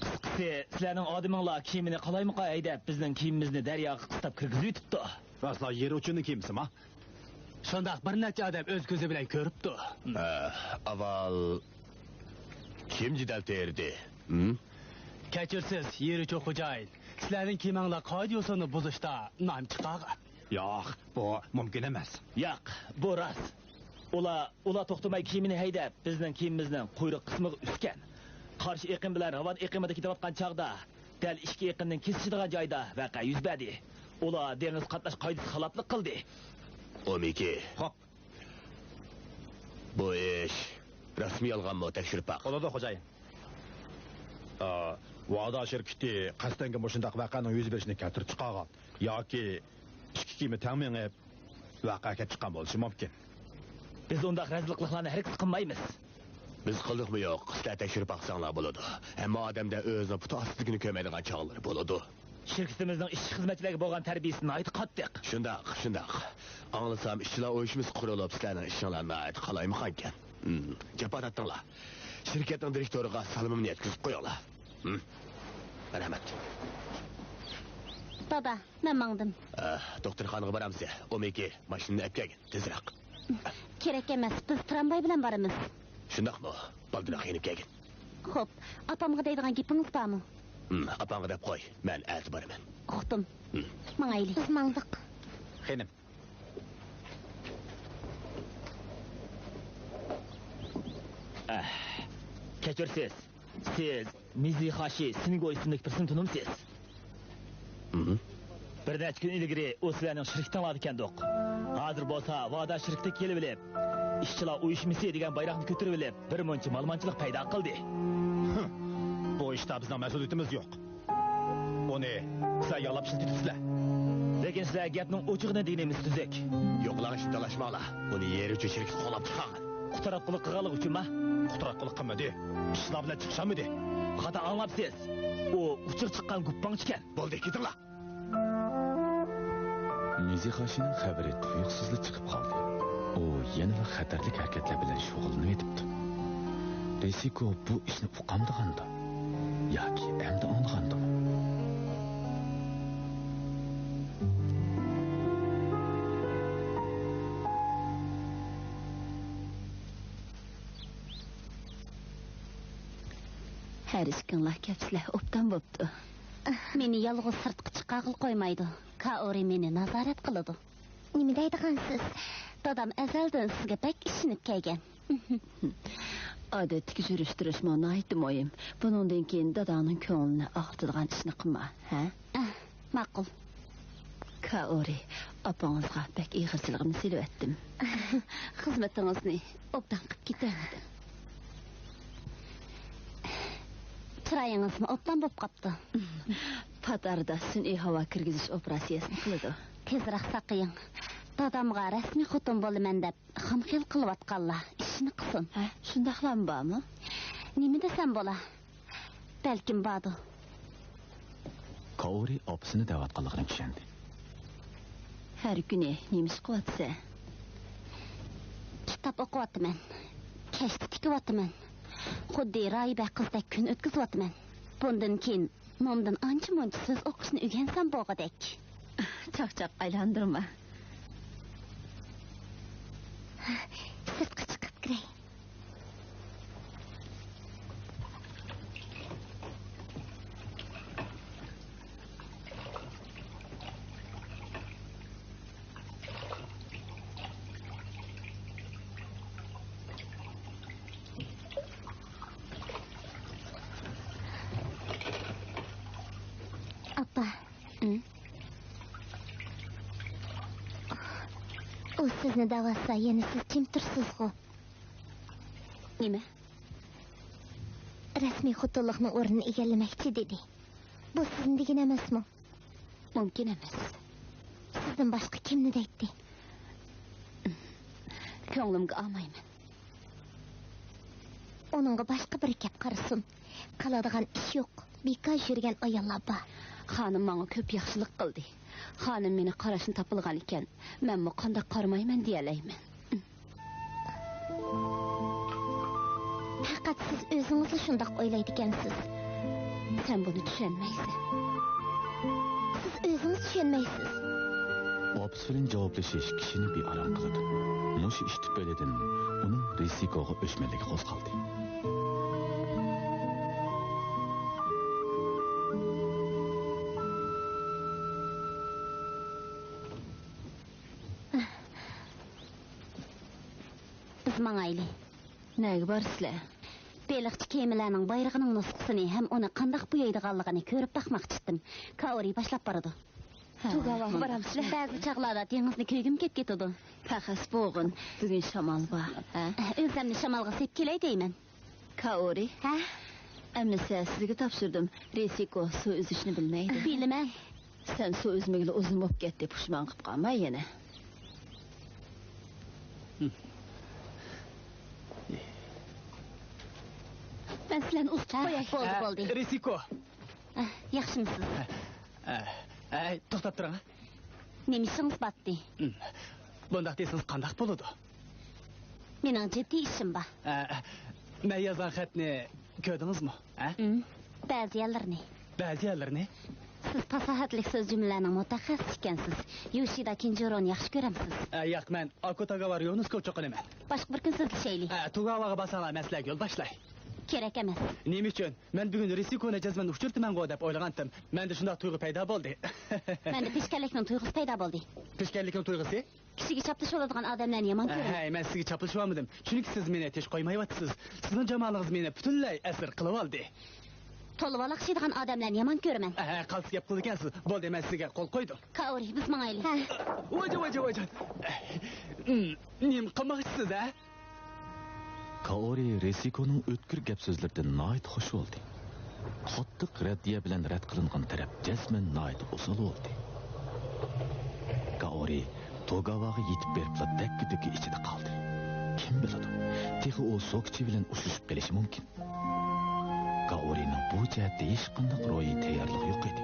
قىسقىسى، سىلەرنىڭ ئادىمىڭلار كېمىنى قالايمىقان ھەيدەپ، بىزنىڭ كېمىمىزنى دەرياغا قىستاپ كىرگۈزۈۋېتىپتۇ. راسلا يېرىچۇنىڭ كېمىسىما؟ شۇنداق، بىر نەچچە ئادەم ئۆز كۆزى بىلەن كۆرۈپتۇ. ئە، ئاۋۋال كىم جېدەل تېرىدى؟ ھىم؟ كەچۈرسىز، يېرىچۇ خوجايىن. سىلەرنىڭ كېمەڭلار قائىدە-يوسۇننى بۇزۇشتا نام چىقارغان. ياق، بۇ مۇمكىن ئەمەس. ياق، بۇ راست. ئۇلار، ئۇلار توختىماي كېمىنى ھەيدەپ، بىزنىڭ كېمىمىزنىڭ قۇيرۇق قىسمىغا ئۈسكەن. قارشى ئېقىم بىلەن راۋان ئېقىمىدا كېتىۋاتقان چاغدا، دەل ئىككى ئېقىمنىڭ كېسىشىدىغان جايدا ۋەقە يۈز بەردى. ئۇلار دېڭىز قاتناش قائىدىسىگە خىلاپلىق قىلدى. ئومىكى. خوپ. بۇ ئىش راستمۇ يالغانمۇ تەكشۈرۈپ باق. بولىدۇ، خوجايىن. ئا، ۋادا شىركىتى قەستەنگە مۇشۇنداق ۋەقەنىڭ يۈز بېرىشىنى كەلتۈرۈپ چىقارغان ياكى ئىككى كېمە تەڭ مېڭىپ، ۋەقە كەپ چىققان بولۇشى مۇمكىن. بىز ئۇنداق رەزىل قىلىقلارنى ھەرگىز قىلمايمىز. بىز قىلدۇقمۇ يوق، سىلەر تەكشۈرۈپ باقساڭلار بولىدۇ. ھەممە ئادەمدە ئۆزىنىڭ پۇتى ئاستىدىكىنى كۆرمەيدىغان چاغلىرى بولىدۇ. شىركىتىمىزنىڭ ئىشچى-خىزمەتچىلەرگە بولغان تەربىيەسى ناھايىتى قاتتىق. شۇنداق، شۇنداق. ئاڭلىسام، ئىشچىلار ئۇيۇشمىسى قۇرۇلۇپ، سىلەرنىڭ ئىشىڭلار ناھايىتى قالايمىقانكەن. ھىم، جاپا تارتتىڭلار. شىركەتنىڭ دىرېكتورىغا سالىمىمنى يەتكۈزۈپ قويۇڭلار. ھىم. رەھمەت. دادا، مەن ماڭدىم. ئە، دوختۇرخانىغا بارامسىز؟ ئومىكى، ماشىنىنى ئەپ كەلگىن، تېزرەك. كېرەك ئەمەس، بىز ترامۋاي بىلەن بارىمىز. شۇنداقمۇ؟ بالدۇرراق يېنىپ كەلگىن. خوپ، ئاپامغا دەيدىغان گېپىڭىز بارمۇ؟ ھىم، ئاپاڭغا دەپ قوي، مەن ئەتە بارىمەن. ئۇقتۇم. ھىم. ماڭايلى. بىز ماڭدۇق. خېنىم. ئەھ، كەچۈرسىز. سىز مىزىخاشى سىنگو ئىسىملىك بىرسىنى تونۇمسىز؟ ھىم. بىر نەچچە كۈن ئىلگىرى ئۇ سىلەرنىڭ شىركىتىڭلاردىكەندۇق. ھازىر بولسا ۋادا شىركىتىگە كېلىۋېلىپ، ئىشچىلار ئۇيۇشمىسى دېگەن بايراقنى كۆتۈرۈۋېلىپ، بىر مۇنچە مالىمانچىلىق پەيدا قىلدى. بۇ ئىشتا بىزنىڭ مەسئۇلىيىتىمىز يوق. ئۇنى سىلەر يالاپ ئىشلىتىۋېتىپسىلەر. لېكىن سىلەر گەپنىڭ ئوچۇقىنى دېگىنىمىز تۈزۈك. يوقلاڭ ئىشنى تالاشماڭلار. ئۇنى يېرى ئۈچۈن شىركىتكە قوغلاپ چىقارغان. قۇتراتقۇلۇق قىلغانلىقى ئۈچۈنما؟ قۇتراتقۇلۇق قىلمىدى. ئىشلار بىلەن چىقىشالمىدى. خاتا ئاڭلاپسىز. ئۇ ئۇچىغا چىققان گۇپپاڭچىكەن. بولدى، كېتىڭلار. مىزىخاشىنىڭ خەۋىرى تۇيۇقسىزلا چىقىپ قالدى. ئۇ يەنىلا خەتەرلىك ھەرىكەتلەر بىلەن شۇغۇللىنىۋېتىپتۇ. رىسىكو بۇ ئىشنى ئۇقامدىغاندۇ ياكى ئەمدى ئاڭلىغاندۇ؟ ھەر ئىككىڭلار كەپسىلەر ئوبدان بوپتۇ. مېنى يالغۇز سىرتقا چىقارغىلى قويمايدۇ. كائورى مېنى نازارەت قىلىدۇ. نېمە دەيدىغانسىز؟ دادام ئەزەلدىن سىزگە بەك ئىشىنىپ كەلگەن. ئادەتتىكى يۈرۈش-تۇرۇشمۇ ناھايىتى مۇھىم. بۇنىڭدىن كېيىن داداڭنىڭ كۆڭلىنى ئاغرىتىدىغان ئىشنى قىلما، ھە؟ ئەھ، ماقۇل. كائورى، ئاپىڭىزغا بەك ئېغىرچىلىقىمنى سېلىۋەتتىم. خىزمىتىڭىزنى ئوبدان قىپ كېتەلمىدىم. چىرايىڭىزمۇ ئوبدان بوپ قاپتۇ. پات ئارىدا سۈنئىي ھاۋا كىرگۈزۈش ئوپېراتسىيەسىنى قىلىدۇ. تېزرەك ساقىيىڭ. دادامغا رەسمىي خوتۇن بولىمەن دەپ خام خىيال قىلىۋاتقانلار ئىشىنى قىلسۇن. ھە، شۇنداقلارمۇ بارمۇ؟ نېمە دېسەم بولا؟ بەلكىم باردۇ. كائورى ئاپىسىنى دەۋاتقانلىقىنى چۈشەندى. ھەر كۈنى نېمە ئىش قىلىۋاتىسەن؟ كىتاب ئوقۇۋاتىمەن. كەشتە تىكىۋاتىمەن. خۇددى راھىبە قىزدەك كۈن ئۆتكۈزۈۋاتىمەن. بۇندىن كېيىن نومدىن ئانچە-مۇنچە سۆز ئوقۇشنى ئۆگەنسەم بولغۇدەك. چاقچاق ئايلاندۇرما. سىرتقا چىقىپ كىرەي. ئاپا. ئى؟ ئۇ سىزنى دەۋاتسا، يەنە سىز جىم تۇرسىزغۇ؟ نېمە؟ رەسمىي خوتۇنلۇقنىڭ ئورنىنى ئىگىلىمەكچى دېدى. بۇ سىزنى دېگىنى ئەمەسمۇ؟ مۇمكىن ئەمەس. سىزدىن باشقا كىمنى دەيتتى؟ كۆڭلۈمگە ئالمايمەن. ئۇنىڭغا باشقا بىر گەپ قارىسۇن. قىلىدىغان ئىش يوق. بىكار يۈرگەن ئاياللار بار. خانىم ماڭا كۆپ ياخشىلىق قىلدى. خانىم مېنى قاراشنى تاپىلىغان ئىكەن، مەنمۇ قانداق قارىمايمەن دېيەلەيمەن. پەقەت سىز ئۆزىڭىزلا شۇنداق ئويلايدىكەنسىز. سەن بۇنى چۈشەنمەيسەن. سىز ئۆزىڭىز چۈشەنمەيسىز. ئاپىسى بىلەن جاۋابلىشىش كىشىنى بىئارام قىلىدۇ. مۇشۇ ئىش تۈپەيلىدىن ئۇنىڭ رىسىكوغا ئۆچمەنلىكى قوزغالدى. بىز ماڭايلى. نەگە بارىسىلەر؟ بېلىقچى كېمىلەرنىڭ بايرىقىنىڭ نۇسخىسىنى ھەم ئۇنى قانداق بويايدىغانلىقىنى كۆرۈپ باقماقچىتتىم. كائورى باشلاپ بارىدۇ. ھە، توگاۋاغا بارامسىلەر؟ بەزى چاغلاردا دېڭىزنى كۆرگۈم كېلىپ كېتىدۇ. پەخەس بوغۇن، بۈگۈن شامال بار، ھە؟ ئۆزۈمنى شامالغا سېلىپ كېلەي دەيمەن. كائورى. ھە؟ ئەمىسە سىزگە تاپشۇردۇم. رىسىكو سۇ ئۈزۈشنى بىلمەيدۇ. بىلىمەن. سەن سۇ ئۈزمىگىلى ئۇزۇن بولۇپ كەتتى، پۇشمان قىلىپ قالما يەنە. مەن سىلەرنى ئۇزىتىپ قوياي. بولدى، ھە، بولدى. رىسىكو. ئە، ياخشىمۇسىز؟ ئە، ئە، توختاپ تۇرۇڭ. نېمە ئىشىڭىز باتتى؟ بۇنداق دېسىڭىز قانداق بولىدۇ؟ مېنىڭ جىددىي ئىشىم بار. ئە، مەن يازغان خەتنى كۆردىڭىزمۇ؟ ھە؟ بەزى يەرلىرىنى. بەزى يەرلىرىنى؟ سىز پاساھەتلىك سۆز جۈملىلەرنىڭ مۇتەخەسسىسى ئىكەنسىز. يوشىدا كىنجىرونى ياخشى كۆرەمسىز؟ ئە، ياق، مەن ئاكۇتاگاۋا رىيونۇسكا ئۇچۇق قىلىمەن. باشقا بىر كۈن سۆزلىشەيلى. ئە، توگاۋاغا بارساڭلار، مەن سىلەرگە يول باشلاي. كېرەك ئەمەس. نېمە ئۈچۈن؟ مەن بۈگۈن رىسىكونى جەزمەن ئۇچرىتىمەنغۇ دەپ ئويلىغانتىم. مەندە شۇنداق تۇيغۇ پەيدا بولدى. مەندە پېشكەللىكنىڭ تۇيغۇسى پەيدا بولدى. پېشكەللىكنىڭ تۇيغۇسى؟ كىشىگە چاپلىشىۋالىدىغان ئادەملەرنى يامان كۆرىمەن. ھەي، مەن سىزگە چاپلىشىۋالمىدىم. چۈنكى سىز مېنى تىنچ قويمايۋاتىسىز. سىزنىڭ جامالىڭىز مېنى پۈتۈنلەي ئەسىر قىلىۋالدى. تولا ۋالاقشىيدىغان ئادەملەرنى يامان كۆرىمەن. ھە، قالتىس گەپ قىلىدىكەنسىز. بولدى، مەن سىزگە قول قويدۇم. كائورى، بىز ماڭايلى. ھە. ۋاجا، ۋاجا، ۋاجا. نېمە قىلماقچىسىز، ھە؟ كائورى رىسىكونىڭ ئۆتكۈر گەپ-سۆزلىرىدىن ناھايىتى خۇش بولدى. قاتتىق رەددىيە بىلەن رەت قىلىنغان تەرەپ جەزمەن ناھايىتى ئوسال بولدى. كائورى توگاۋاغا يېتىپ بېرىپلا دەككە-دۈككە ئىچىدە قالدى. كىم بىلىدۇ، تېخى ئۇ سوكچى بىلەن ئۇچرىشىپ قېلىشى مۇمكىن. كائورىنىڭ بۇ جەھەتتە ھېچقانداق روھىي تەييارلىقى يوق ئىدى.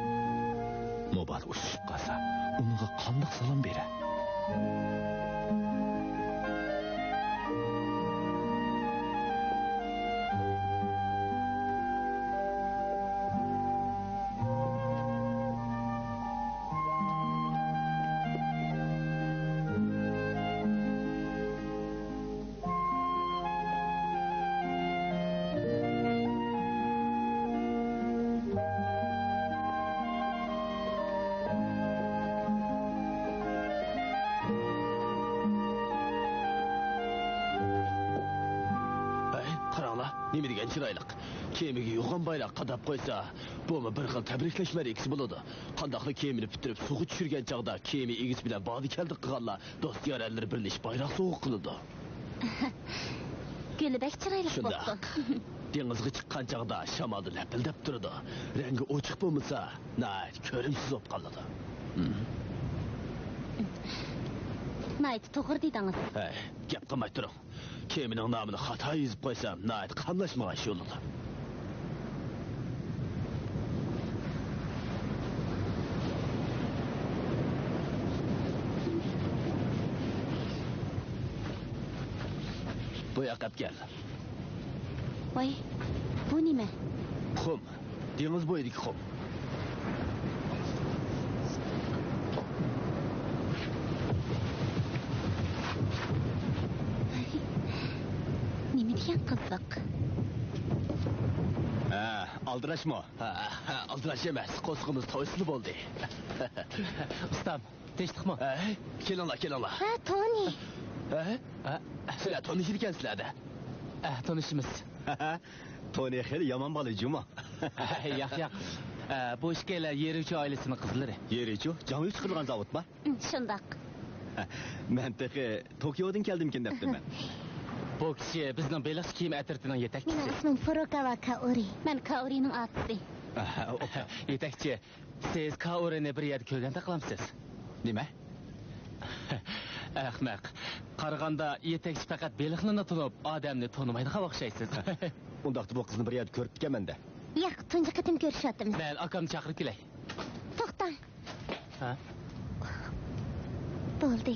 مۇبادا ئۇچرىشىپ قالسا، ئۇنىڭغا قانداق سالام بېرەر؟ ھەي، قاراڭلار، نېمە دېگەن چىرايلىق. كېمىگە يوغان بايراق قاداپ قويسا، بۇمۇ بىر خىل تەبرىكلەش مەرىكىسى بولىدۇ. قانداقلا كېمىنى پۈتتۈرۈپ سۇغا چۈشۈرگەن چاغدا كېمە ئىگىسى بىلەن باغدا كەلدى قىلغانلار دوست-يارەنلىرى بىرلىشىپ بايراق سوۋغا قىلىدۇ. گۈلى بەك چىرايلىق بوپتۇ. شۇنداق. دېڭىزغا چىققان چاغدا شامالدا لەپىلدەپ تۇرىدۇ. رەڭگى ئوچۇق بولمىسا، ناھايىتى كۆرۈمسىز بولۇپ قالىدۇ. ھىم. ناھايىتى توغرا دېدىڭىز. ھەي، گەپ قىلماي تۇرۇڭ. كېمىنىڭ نامىنى خاتا يېزىپ قويسام، ناھايىتى قاملاشمىغان ئىش بولىدۇ. بۇ ياققا ئەپ كەل. ۋاي، بۇ نېمە؟ قۇم. دېڭىز بويىدىكى قۇم. نېمە دېگەن قىزىق. ھە، ئالدىراشمۇ؟ ھە، ھە، ئالدىراش ئەمەس، قورسىقىمىز تويسىلا بولدى. ئۇستام، تىنچلىقمۇ؟ ھە، كېلىڭلار، كېلىڭلار. ھە، تونى. ھە؟ ھە؟ سىلەر تونۇشىدىكەنسىلەر-دە. ھە، تونۇشىمىز. تونى خېلى يامان بالا جۇمۇ. ياق، ياق. ئە، بۇ ئىككىيلەن يېرىچۇ ئائىلىسىنىڭ قىزلىرى. يېرىچۇ؟ جاڭيۇ چىقىرىدىغان زاۋۇتما؟ شۇنداق. مەن تېخى توكيودىن كەلدىمكىن دەپتىمەن. بۇ كىشى بىزنىڭ بېلىقچى كېمە ئەترىتىنىڭ يېتەكچىسى. مېنىڭ ئىسمىم فۇرۇكاۋا كائورى. مەن كائورىنىڭ ئاپىسى. ئاھا، ئوكي. يېتەكچى، سىز كائورىنى بىر يەردە كۆرگەندەك قىلامسىز؟ نېمە؟ ئەخمەق. قارىغاندا يېتەكچى پەقەت بېلىقنىلا تونۇپ، ئادەمنى تونۇمايدىغان ئوخشايسىز. ئۇنداقتا بۇ قىزنى بىر يەردە كۆرۈپتىكەنمەن-دە. ياق، تۇنجى قېتىم كۆرۈشۈۋاتىمىز. مەن ئاكامنى چاقىرىپ كېلەي. توختاڭ. ھە؟ بولدى،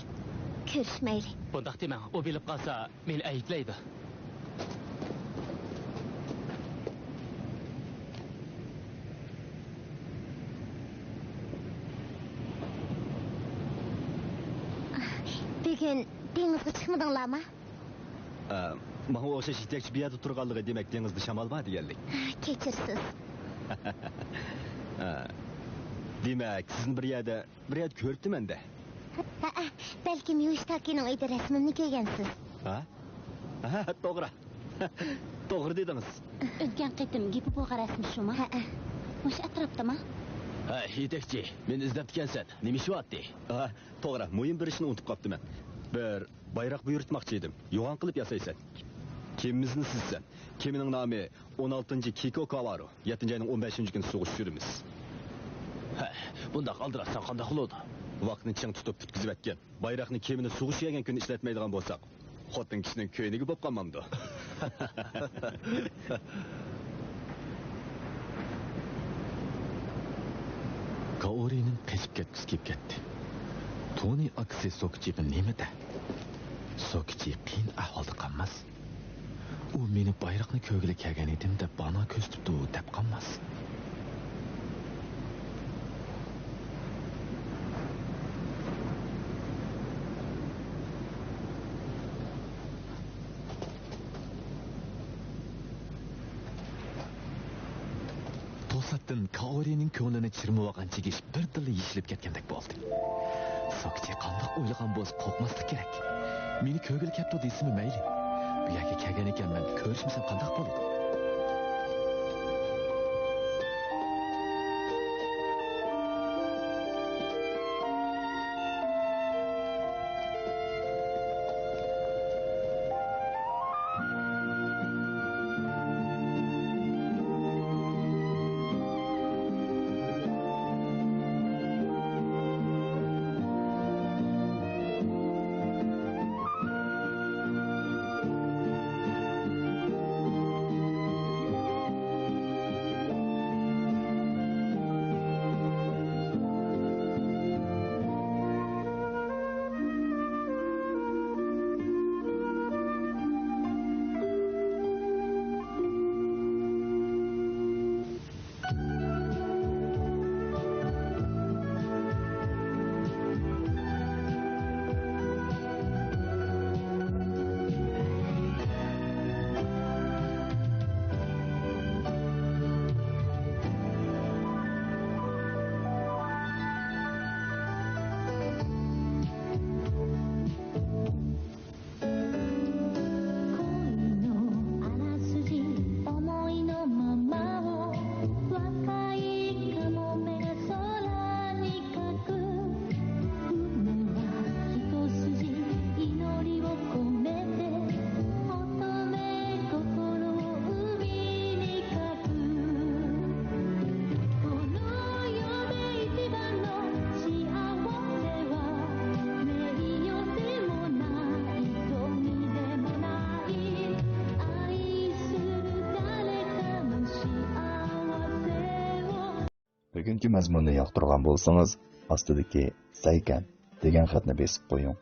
كۆرۈشمەيلى. بۇنداق دېمەڭ، ئۇ بىلىپ قالسا، مېنى ئەيىبلەيدۇ. بۈگۈن دېڭىزغا چىقمىدىڭلارمۇ؟ ئە، ماڭا ئوخشاش يېتەكچى بۇ يەردە تۇرغانلىقى، دېمەك، دېڭىزدا شامال بار دېگەنلىك. كەچۈرسىز. ئە، دېمەك، سىزنى بىر يەردە، بىر يەردە كۆرۈپتىمەن-دە. ھەئە، بەلكىم يوشىتاكىنىڭ ئۆيىدە رەسىمىمنى كۆرگەنسىز. ھە؟ ھە، توغرا. توغرا دېدىڭىز. ئۆتكەن قېتىم گېپى بولغان رەسىم شۇمۇ؟ ھەئە. مۇشۇ ئەتراپتىما؟ ھە، يېتەكچى، مېنى ئىزدەپتىكەنسەن. نېمە ئىش بارتتى؟ ھە، توغرا، مۇھىم بىر ئىشنى ئۇنتۇپ قاپتىمەن. بىر بايراق بۇيرۇتماقچى ئىدىم. يوغان قىلىپ ياسايسەن. كېمىمىزنى سىزىسەن. كېمىنىڭ نامى ئون ئالتىنچى كىكو كاۋارۇ، يەتتىنچى ئاينىڭ ئون بەشىنچى كۈنى سۇغا چۈشۈرىمىز. ھە، بۇنداق ئالدىراتساڭ قانداق بولىدۇ؟ ۋاقىتنى چىڭ تۇتۇپ پۈتكۈزۈۋەتكىن. بايراقنى كېمىنى سۇغا چۈشۈرگەن كۈنى ئىشلەتمەيدىغان بولساق، خوتۇن كىشىنىڭ كۆينىكى بولۇپ قالمامدۇ؟ كائورىنىڭ قېچىپ كەتكۈسى كېلىپ كەتتى. تونى ئاكىسى سوكچىغا نېمە دەر؟ سوكچى قىيىن ئەھۋالدا قالماس. ئۇ مېنى بايراقنى كۆرگىلى كەلگەن ئىدىم دەپ بانا كۆرسىتىپتۇ دەپ قالماس. توساتتىن كائورىنىڭ كۆڭلىنى چىرمىۋالغان چىگىش بىردىنلا يېشىلىپ كەتكەندەك بولدى. سوكچى قانداق ئويلىغان بولسا قورقماسلىق كېرەك. مېنى كۆرگىلى كەپتۇ دېسىمۇ مەيلى. بۇ يەرگە كەلگەن ئىكەن، مەن كۆرۈشمىسەم قانداق بولىدۇ؟ بۈگۈنكى مەزمۇننى ياقتۇرغان بولسىڭىز، ئاستىدىكى سەيكەن دېگەن خەتنى بېسىپ قويۇڭ.